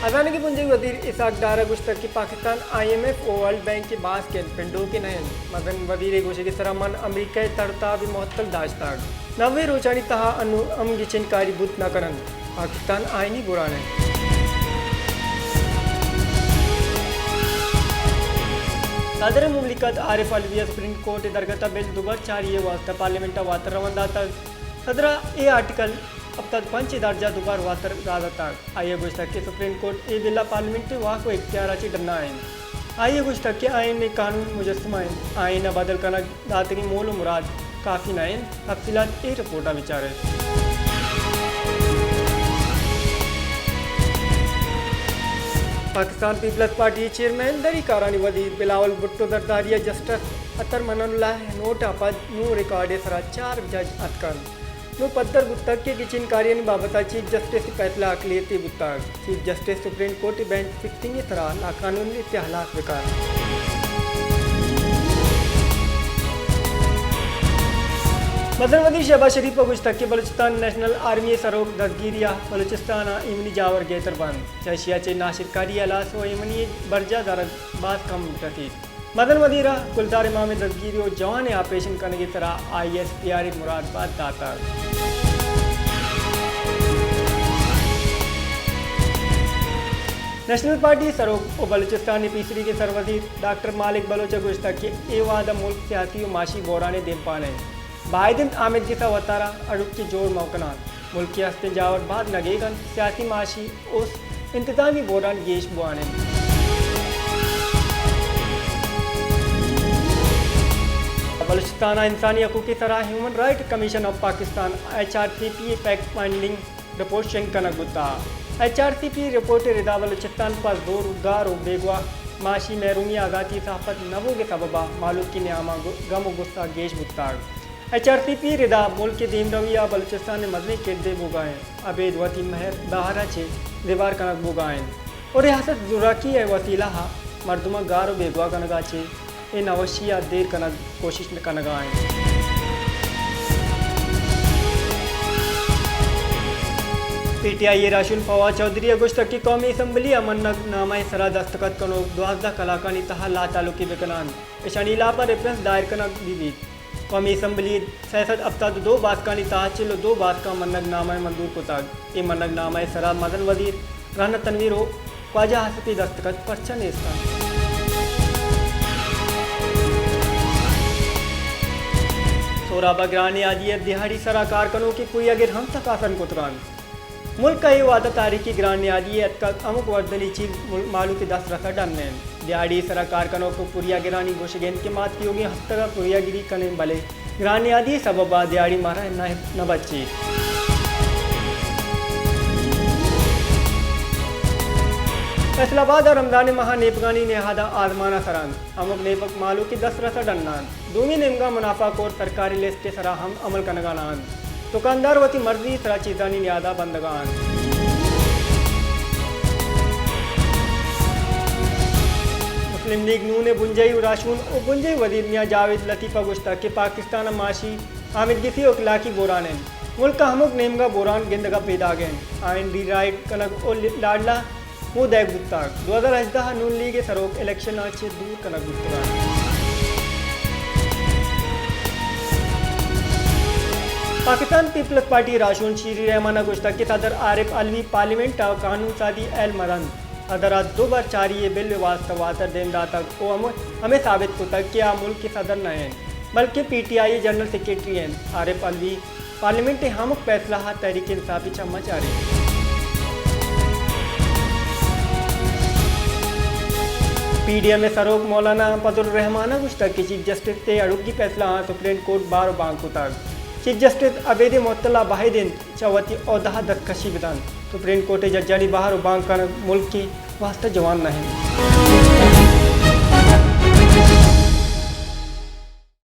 خزانگی بنجاہی وزیر اسحاق ڈار ءَ گوشتگ کہ پاکستان آئی ایم ایف ءُ ورلڈ بینک ءِ باسک اِنت، پنڈوکے نہ اِنت۔ مزن وزیر ءَ گوشگ ءِ سرا من امریکہ ءِ تر ءُ تاب ءَ مھتل داشتگ۔ نوے روچانی تہا انوں ہم گچین کاری بوت نہ کن اَنت۔ پاکستان آئینی بحران اِنت۔ صدر مملکت عارف علوی ءَ سپریم کورٹ ءِ درگت ءَ بل دوبر چاری ءِ واستہ پارلیمنٹ ءَ واتر روان داتگ۔ صدر ءَ اے آرٹیکل ہپتاد پنچ ءِ درجہ دوبر واتر راہ داتگ۔ آئی ءَ گوشتگ کہ سپریم کورٹ اے بل ءَ پارلیمنٹ ءِ واک ءُ اختیار ءَ چہ ڈنا اِنت۔ آئی ءَ گوشتگ کہ آئین ءِ قانون مجسمہ اِنت، آئین ءَ بدل کنگ داتگیں مول ءُ مراد کافی نہ اِنت۔ تفصیلات اے رپورٹ ءَ بچار اِت۔ پاکستان پیپلز پارٹی ءِ چیئرمین دری کارانی وزیر بلاول بھٹو زرداری ءَ جسٹس اطہر منان اللہ ءِ نوٹ ءَ پد نوں ریکارڈ ءِ سرا چار جج اتک اَنت۔ نوں پدر بوتگ کہ گچین کاریانی بابت ءَ چیف جسٹس ءِ پیسلہ اقلیتی بوتگ۔ چیف جسٹس سپریم کورٹ ءِ بینچ فکسنگ ءِ سرا لاقانونیت ءِ ہلاس بہ کنت۔ مزن وزیر شہباز شریف ءَ گوشتگ کہ بلوچستان نیشنل آرمی ءِ سروک دزگیری ءَ بلوچستان ءَ ایمنی جاور گہتر بنت، چہ ایشی ءَ چہ ناشرکاری، ہلاس ءُ ایمنی ءِ برجاہ دارگ باز کم رسیت۔ مزن وزیر ءَ گلزار امام ءِ دزگیری ءُ جوانیں آپریشن کنگ ءِ سرا آئی ایس پی آر ءِ مراد بات داتگ۔ نیشنل پارٹی ءِ سروک ءُ بلوچستان ءِ پیسریگیں سروزیر ڈاکٹر مالک بلوچ ءَ گوشتگ کہ اے وہد ءَ ملک سیاسی ءُ معاشی بحران ءِ دیمپان اِنت۔ باید اِنت آمید گس ءَ وتارا اڑکے جوڑ مہ کن اَنت۔ ملک ءِ ہستیں جاور باز لگیگ اَنت، سیاسی معاشی اوست انتظامی بحران گیش بوان اِنت۔ بلوچستان ءَ انسانی حقوق ءِ سرا human right commission of Pakistan, H R C P, ءِ فیکٹ فائنڈنگ رپورٹ شنگ کنگ بوتگ۔ ایچ آر سی پی ءِ رپورٹ ءِ ردا بلوچستان پہ زور، گار ءُ بیگواہ، معاشی محرومی، آزاتی ءِ ساہپت نہ بوگ ءِ سبب ءَ مہلوک ءِ نیام ءَ غم ءُ غصہ گیش بوتگ۔ ایچ آر سی پی ءِ ردا ملک ءِ دیمروی ءَ بلوچستان ءِ مزنیں کردے بوگ ءَ اِنت۔ ابید وتی مہر بہر ءَ چہ زبہر کنگ بوگ ءَ اِنت ءُ ریاست زوراکی ءِ وسیلہ ءَ مردماں گار ءُ بیگواہ کنگ ءَ چہ اے نوشی ءَ دیر کنگ ءِ کوشش کنگ ءَ اِنت۔ پی ٹی آئی ءِ راہشون فواد چوہدری ءَ گوشتگ کہ قومی اسمبلی ءَ منگ نامہ ءِ سرا دستخط کنوک دوازدہ کلاکانی تہا لاتعلقی بہ کن اَنت، اشانی ہلاپ ءَ ریفرنس دائر کنگ بہ بیت۔ قومی اسمبلی ءِ سئے سد ہپتاد ءُ دو باسکانی تہا چل ءُ دو باسکاں منگ نامہ منظور کتگ۔ اے منگ نامہ ءِ سرا مزن وزیر رانا تنویر ءُ خواجہ آصف ءِ دستخط پرچا نیست اَنت؟ سہراب ءَ گران نیادی ءِ دیہاڑی سرا کار کنوکیں پوریاگر ہم تکاسن کتگ اَنت۔ ملک ءَ اے وہد ءَ تاریخی گران نیادی یے اتکگ، ہمک وردنی چیز مل-، مہلوک ءِ دست رس ءَ ڈن اِنت۔ دیہاڑی ءِ سرا کار کنوک ءُ پوریاگرانی گوشگ اِنت کہ مات پیوگیں ہپتگ ءَ پوریاگری کن اَنت، بلے گران نیادی ءِ سبب ءَ دیہاڑی مارا نہ، نہ بچیت۔ فیصل آباد ءَ رمضان ءِ ماہ ءِ نیپگانی نہاداں آزمان ءَ سر اَنت، ہمک نیپگ مہلوک ءِ دست رس ءَ ڈن اَنت۔ دومی نیمگ ءَ منافع کور سرکاری لسٹ ءِ سرا ہم عمل کنگ ءَ نہ اَنت۔ دکاندار وتی مرضی ءِ سرا چیزانی نیاد ءَ بندگ ءَ اَنت۔ مسلم لیگ نون ءِ بنجاہی راہشون ءُ بنجاہی وزیر میاں جاوید لطیف ءَ گوشتگ کہ پاکستان ءَ معاشی آمیدگسی ءُ اخلاقی بحران اِنت۔ ملک ءِ ہمک نیمگ ءَ بحران گندگ ءَ پیداگ اِنت۔ آئین ری رائٹ کنگ ءُ لاڈلا مو دئیگ بوتگ۔ دو ہزار ہژدہ ءَ نون لیگ ءِ سروک الیکشن ءَ چہ دور کنگ بوتگ اَنت۔ پاکستان پیپلز پارٹی ءِ راہشون شیری رحمان ءَ گوشتگ کہ صدر عارف علوی پارلیمنٹ ءَ قانون سازی اہل مہ دنت۔ صدر ءَ دو بار چاری ءِ بل ءِ واستہ واتر دیم داتگ ءُ ہم-، ہمے ثابت کتگ کہ آ ملک ءِ صدر نہ اِنت، بلکیں پی ٹی آئی ءِ جنرل سیکرٹری اِنت۔ عارف علوی پارلیمنٹ ءِ ہمک پیسلہ ءَ تحریک انصاف ءِ چم ءَ چاریت۔ پی ڈی ایم ءِ سروک مولانا فضل الرحمان ءَ گوشتگ کہ چیف جسٹس ءِ اڑگی پیسلہ آں سپریم کورٹ ءَ بہر ءُ بانگ کتگ۔ چیف جسٹس ابید ءِ معطل ءَ باید اِنت چہ وتی عہدہ ءَ دستکشی بہ دنت۔ سپریم کورٹ ءِ ججانی بہر ءُ بانگ کنگ ملک ءِ واستہ جوان نہ اِنت۔